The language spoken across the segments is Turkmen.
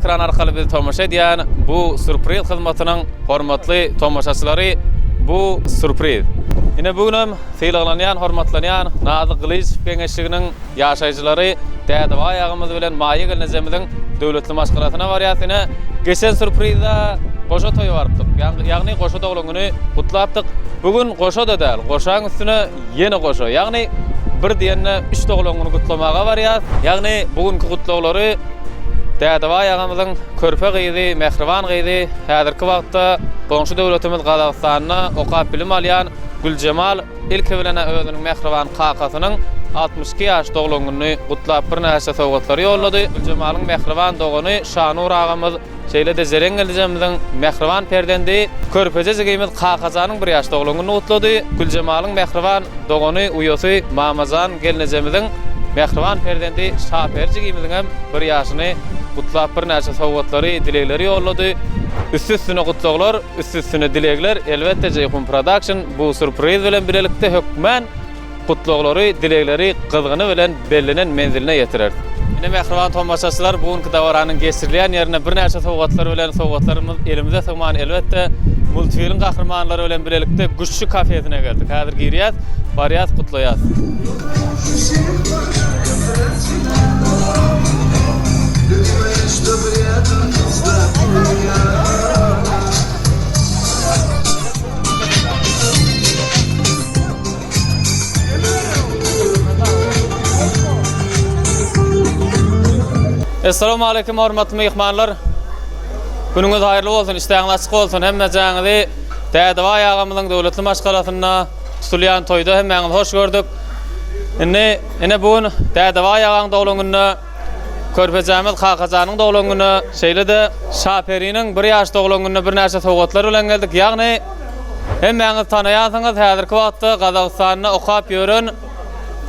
ekran arkaly bizi tomaşa edýän bu sýurpriz hyzmatynyň hormatly tomaşaçylary bu sýurpriz. Ine bu günem sylaglanýan, hormatlanýan Nazly Gylyjow geňeşliginiň ýaşaýjylary Dädebaý agymyz bilen Maýa gelnejemiziň döwletli maşgalasyna barýas. Ine geçen sýurprizde goşa toýa barypdyk. Ýagny goşa doglan güni gutlapdyk. Bu gün goşa-da däl, goşaň üstüne ýene goşa, ýagny bir diýende üç doglan güni gutlamaga barýas. Ýagny bu günki gutlaglary Dädebaý agamyzyň körpe gyzy, mähriban gyzy, häzirki wagtda goňşy döwletimiz Gazagystanda okap bilim alýan Güljemal ilki bilen-ä özüniň mähriban kakasynyň 62 ýaş doglan gününi gutlap birnäçe sowgatlary ýollady. Güljemalyň mähriban dogany Şanur agamyz Şeýle-de Jeren gelnejemiziň mähriban perzendi, körpeje jigimiz Kakajanyň bir ýaş doglan gününi gutlady. Güljemalyň mähriban dogany, uýasy Mamajan gelnejemiziň mähriban perzendi Şaperi jigimiziňem bir ýaşyny gutlap birnäçe sowgatlary, dilegleri ýollady. Üsti-üstüne gutlaglar, üsti-üstüne dilegler, elbetde Jeýhun Production bu sýurpriz bilen bilelikde hökmän Gutlaglary, dilegleri gyzgyny bilen bellenen menziline ýetireris. Ine mähriban tomaşaçylar bu günki dabaranyň geçirilýän ýerine birnäçe sowgatlar bilen sowgatlarymyz elimize sygman elbetde multfilm gahrymanlary bilen bilelikde Guşçy kafesine geldik. Häzir girýäs, barýas, gutlaýas. Essalamu aleýkum hormatly myhmanlar. Günüňiz haýyrly bolsun, işdäňiz açyk bolsun. Hemmejaňyzy Dädebaý agamyzyň döwletli maşgalasynda tutulýan toýda hemmäňizi hoş gördük. Indi ine bu gün Dädebaý agaň doglan gününe, körpejämiz Kakajanyň doglan gününe, şeýle-de Şaperiniň bir ýaş doglan gününe birnäçe sowgatlar bilen geldik. Ýagny Hemmäňiz tanaýansyňyz, häzirki wagtda Gazagystanda okap ýören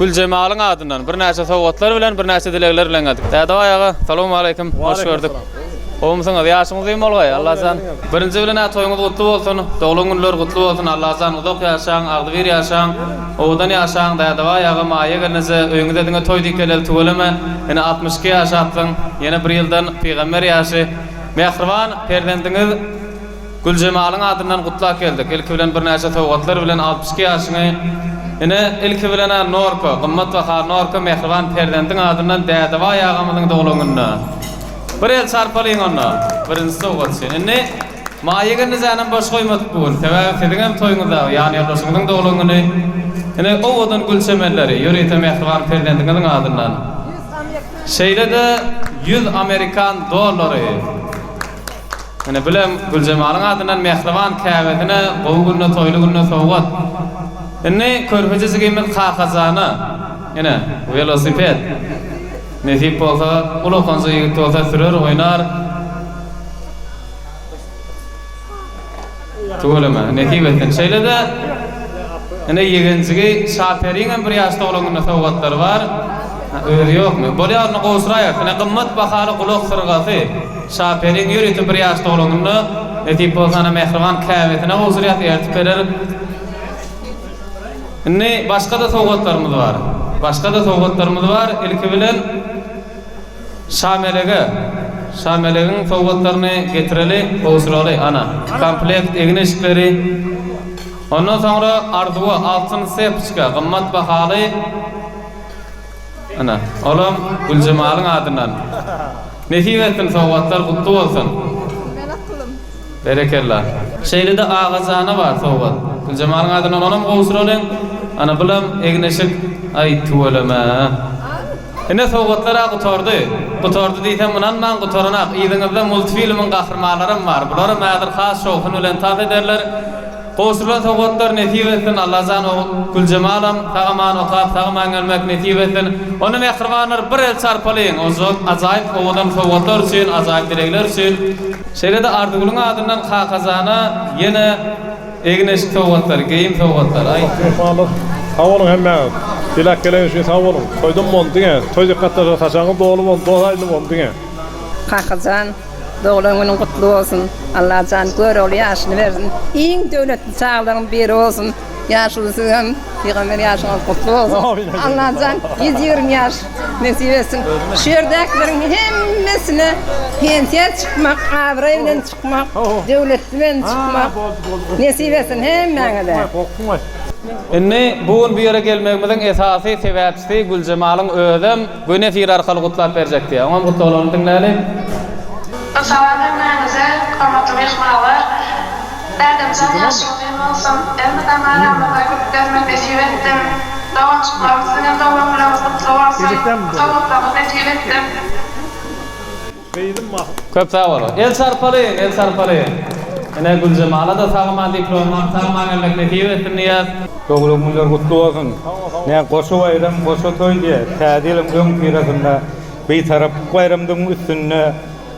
Güljemalyň adyndan birnäçe sowgatlar bilen, birnäçe dilegler bilen geldik. Dädebaý aga, salowmaleýkim, hoş gördük. Gowumysyňyz? Ýaşyňyz uzyn bolgaý, Allajan. Birinji bilen-ä toýuňyz gutly bolsun, doglan günler gutly bolsun, Allajan uzak ýaşaň, agzybir ýaşaň, owadan ýaşaň, Dädebaý aga, Maýa gelneje, öýüňize diňe toý dikeleli tüweleme, ine 62 ýaşapsyň, ýene bir ýyldan pygamber ýaşy. Mähriban perzendiňiz Güljemalyň adyndan gutlap geldik. Ilki bilen birnäçe sowgatlar bilen 62 ýaşyňy Ine, ilki bilen-ä Norka, gymmat bahaly Norka mähriban perzendiň adyndan Dädebaý agamyzyň doglan gününe. Bir el çarpalyň onda, birinji sowgat üçin. Indi Maýa gelnejänem boş goýmadyk bu gün. Sebäbi siziňem toýuňyz dagy, ýanýoldaşyňyzyň doglan güni. Ine, owadan gül çemenleri, ýörite mähriban perzendiňiziň adyndan. Şeýle-de ýüz amerikan dollary. Ine bilem Güljemalyň adyndan mähriban käbesine gowy günde toýly günde sowgat. Indi körpeje jigimiz Kakajana ine welosiped. Nesip bolsa ulakanja ýigit bolsa sürer oýnar. Tüweleme, nesip etsin. Şeýle-de ine ýegenjigi Şaperiňem bir ýaş doglan gününe sowgatlary bar. Özi ýokmy? Bolýar onda gowşuraýarys. Ine gymmat bahaly gulak syrgasy Şaperiň ýörite bir ýaş doglan gününe nesip bolsa ine mähriban käbesine gowşurýas, ertip berer. Indi başga-da sowgatlarymyz bar. Başga-da sowgatlarymyz bar. Ilki bilen Şamelege, Şamelegiň sowgatlaryny getireli, gowşuraly, ana, komplekt egin-eşikleri. Ondan soňra Arzuwa altyn sepoçka, gymmat bahaly, ana, olam Güljemalyň adyndan. Nesip etsin, sowgatlar gutly bolsun. Berekella. Şeýle-de Agajana bar sowgat. Güljemalyň adyndan onam gowşuralyň. Ana, bulam egin-eşik. Aý, tüweleme. Ine sowgatlar-a gutardy. Gutardy diýsem ynanmaň gutaranak. Yzyňyzda multfilmiň gahrymanlaram bar. Bularam häzir has şowhun bilen tans ederler. Gowşurylan sowgatlar nesip etsin Allajan ogul Güljemalam sag-aman okap sag-aman gelmek nesip etsin. Onda mähribanlar bir el çarpalyň ojak ajaýyp owadan sowgatlar üçin ajaýyp dilegler üçin. Şeýle-de Arzygülüň adyndan Kakajana ýene Egin-eşik sowgatlary, geýim sowgatlary, aý. Myhmanlar, sag boluň hemmäňiz. Diläp geleniňiz üçin sag boluň. Toýdan bolun diňe. Toý dykgatlaşa saçagyňyz doly bolun, dos aýly bolun diňe. Kakajan. Doglan günüň gutly bolsun. Allajan Görogly ýaşyny bersin. Iň döwletli çagalaryň biri bolsun. Ýaşuly sizem pygamber ýaşyňyz gutly bolsun. Allajan 120 ýaş nesip etsin. Şu ýerdäkileriň hemmesine pensiýa çykmak, abraý bilen çykmak, döwletli bilen çykmak nesip etsin hemmäňize. Indi bu gün bu ýere gelmegimiziň esasy sebäpçisi Güljemalyň özem göni efir arkaly gutlap berjek diýýär. Oňam gutlaglaryny diňläli. Salam hemmäňize hormatly myhmanlar. Dädemjan ýaşyň uzyn bolsun, elmydama aramyzda gülüp gezmek nesip etsin. Doganjyklarym siziňem doglan günüňiz gutly bolsun, sowgatlaryňyz nesip etsin. Köp sag boluň. El çarpalyň, el çarpalyň. Ine Güljemala-da sag-aman diplomyny alyp sag-aman gelmek nesip etsin diýýäs. Doglan günler gutly bolsun. Nä goşa baýram goşa toý diýä täze ýylyň öň syrasynda Bitaraplyk baýramdygyň üstünde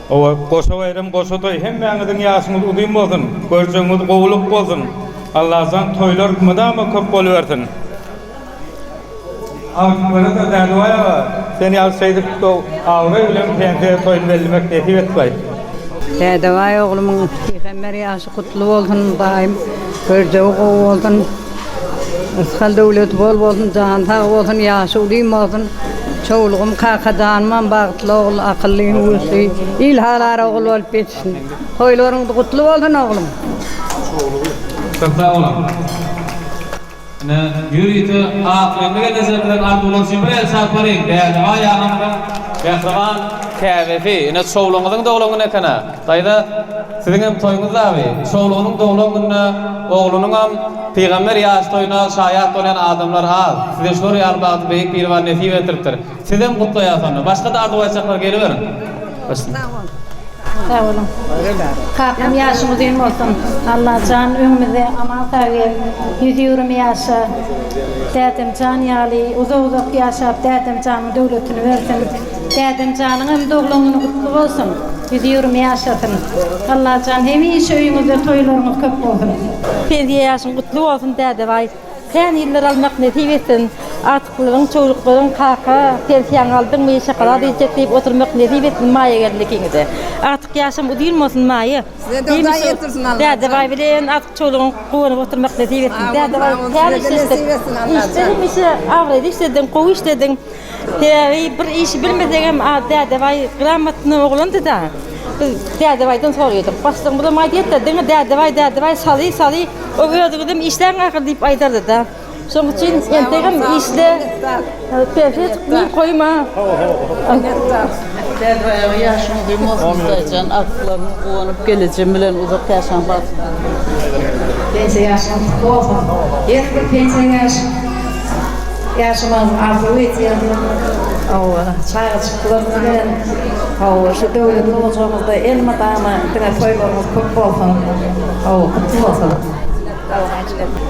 owa goşa baýram goşa toý hemmäňiziň ýaşyňyz uzyn bolsun görjegiňiz gowulyk bolsun Allajan toýlar mydama köp bolubersin. Agtyklary-da Dädebaý aga, sen ýaly şeýdip abraý bilen pensiýa toýuny bellemek nesip etgaý. Dädebaý oglumyň pygamber ýaşy gutly bolsun daýym görjegi gowy bolsun yrsgal döwleti bol bolsun jany sag bolsun ýaşy uzyn bolsun çowlugym kakajanymam bagtly ogul akylly hüwüsli il halar ogul bolup ýetişsin toýlaryňyz gutly bolsun oglum. Köp sag boluň. Ine, ýörite Aklyňly gelneje bilen arzuwlar üçin bir el çarpalyň! Dädebaý agamyzyň mähriban käbesi, ine, çowlugyňyzyň doglan güni eken-ä. Daýza, siziňem toýuňyz dagy. Çowlugynyň doglan gününe oglunyňam pygamber ýaş toýuna şaýat bolýan adamlar az. Size şular ýaly bagty Beýik Biribar nesip etdiripdir. Sizem gutlaýas onda. Başga-da arzuw aýtjaklar geliberiň. Sag boluň. Kakam ýaşyň uzyn bolsun. Allajan öňümizde aman sag gel. 120 ýaşa. Dädemjan ýaly uzak uzak ýaşap dädemjanyň döwletini bersin. Dädemjanyňam doglan güni gutly bolsun. 120 ýaşasyn. Allajan hemişe öýüňizde toýlaryňyz köp bolsun. Pensiýa ýaşyň gutly bolsun Dädebaý. Kän ýyllar almak nesip etsin. Agtyklaryň, çowluklaryň kaka, pensiýaňy aldyňmy, şokolad iýjek diýip oturmak nesip etsin Maýa gelin ikiňize. Agtyk ýaşam uzyn bolsun Maýa. Size-de Hudaý ýetirsin Allajan. Dädebaý bilen agtyk çowlugyň guwanyp oturmak nesip etsin. Dädebaý kän işleşdik. Işde hemişe abraýly işlediň, gowy işlediň. Sebäbi bir işi bilmesegem Dädebaý gramotny oglandy-da. Biz Dädebaýdan soraýardyk. Başlygymyzam aýdýardy-da, diňe Dädebaý, Dädebaý, saly, saly. O özüňizem işläň ahyr diýip aýdardy-da. Şonuň üçin entegem işle, pensiýa çykdyň goýma. Dädebaý aga ýaşyň uzyn bolsun Hudaýjan agtyklaryňyz guwanyp gelejem bilen uzak ýaşaň bagtly boluň. Pensiýa ýaşyňyz gutly bolsun. Ýene bir pensiýa ýaş ýaşamagyňyzy arzuw edýän. Hawa, çagajyklaryňyz bilen hawa şu döwletli ojagyňyzda elmydama diňe toýlaryňyz köp bolsun. Hawa, gutly bolsun.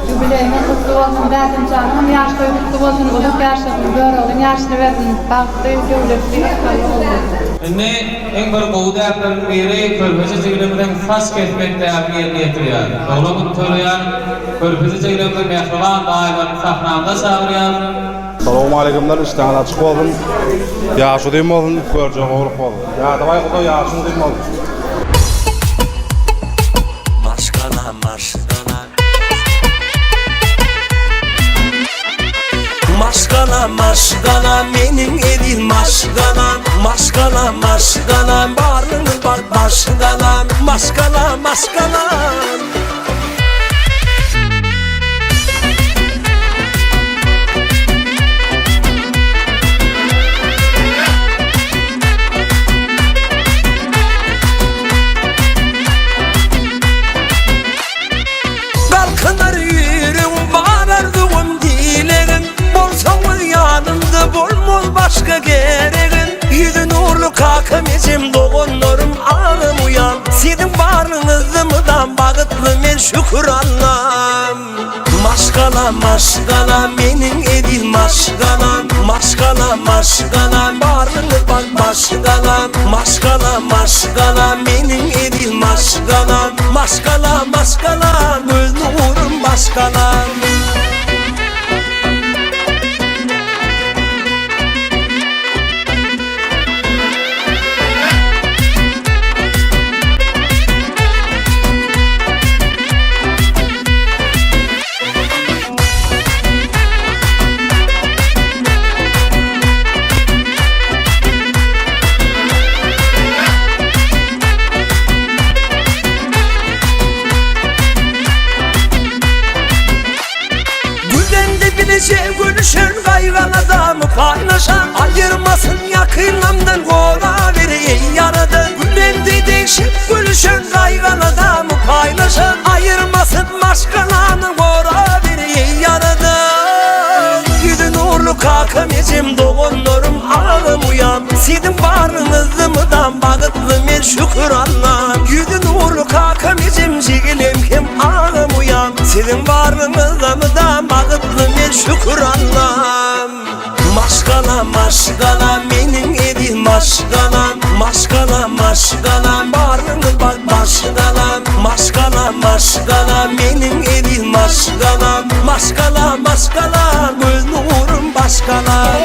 Ýubileýiňiz gutly bolsun Dädemjanyňam ýaş toýy gutly bolsun uzak ýaşasyn Göroglyň ýaşyny bersin bagtly döwletli ysgally bolsun. Indi iň bir gowy däpleriň biri körpeje jigilimiziň saç kesmek däbini ýerine ýetirýär. Doglan gün toýlaýan körpeje jigilimiziň mähriban daýylaryny sahnamyza çagyrýas. Salowmaleýkimler işdäňiz açyk bolsun ýaş uzyn bolsun görjegiň gowluk bolsun Dädebaý guda ýaşyň uzyn bolsun. Maşgala maşgala Maşgala maşgala meniň eziz maşgalam Maşgala maşgala baryňyz bar maşgalam Maşgala maşgalam. Galkynar ýüregim bar arzuwym dilegim Bolsaňyz ýanymda bolmaz başga geregim Ýüzi nurly kakam ejem doganlarym agam uýam Siziň baryňyzda mydam bagytly men şükür Allam Maşgala maşgala meniň eziz maşgalam Maşgala maşgala baryňyz bar maşgalam Maşgala maşgala meniň eziz maşgalam Maşgala maşgala göz nurum maşgalam. Bije gülüşen gaýgy-aladamy paýlaşan Aýyrmasyn ýakynlamdan goraweri eý Ýaradan Gülendi degşip gülüşen gaýgy-aladamy paýlaşan Aýyrmasyn maşgalany goraweri eý Ýaradan Ýüzi nurly kakam ejem doganlarym agam uýam Siziň baryňyzda mydam bagytly men şükür Allam Ýüzi nurly kakam ejem jigilem hem agam uýam Siziň barlygyňyzda mydam bagytly men şükür Allam Maşgala maşgala meniň eziz maşgalam Maşgala maşgala barlygyňyz bagt maşgalam Maşgala maşgala meniň eziz maşgalam Maşgala maşgala göz nurum başgalam.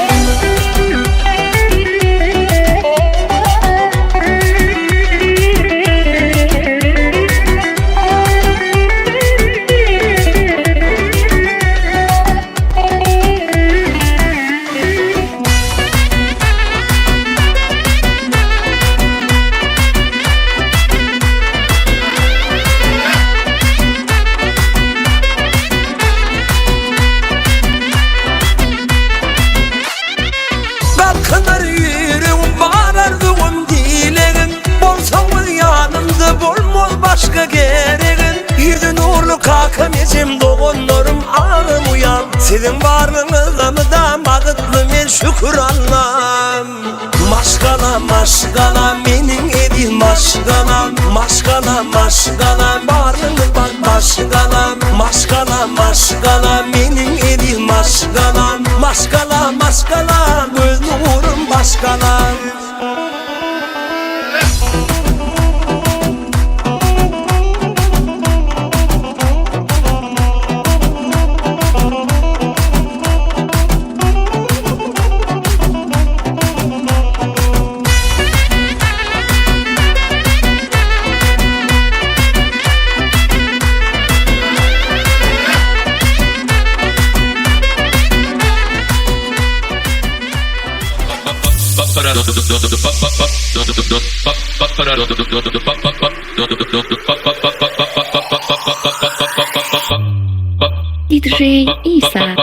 Galkynar ýüregim bar arzuwym dilegim Bolsaňyz ýanymda bolmaz başga geregim Ýüzi nurly kakam ejem doganlarym agam uýam Siziň barlygyňyzda mydam bagytly men şükür Allam Maşgala maşgala meniň eziz maşgalam Maşgala maşgala barlygyňyz bagt maşgalam Maşgala maşgala meniň eziz maşgalam Maşgala maşgala göz nurum başgalam. DJ Isa.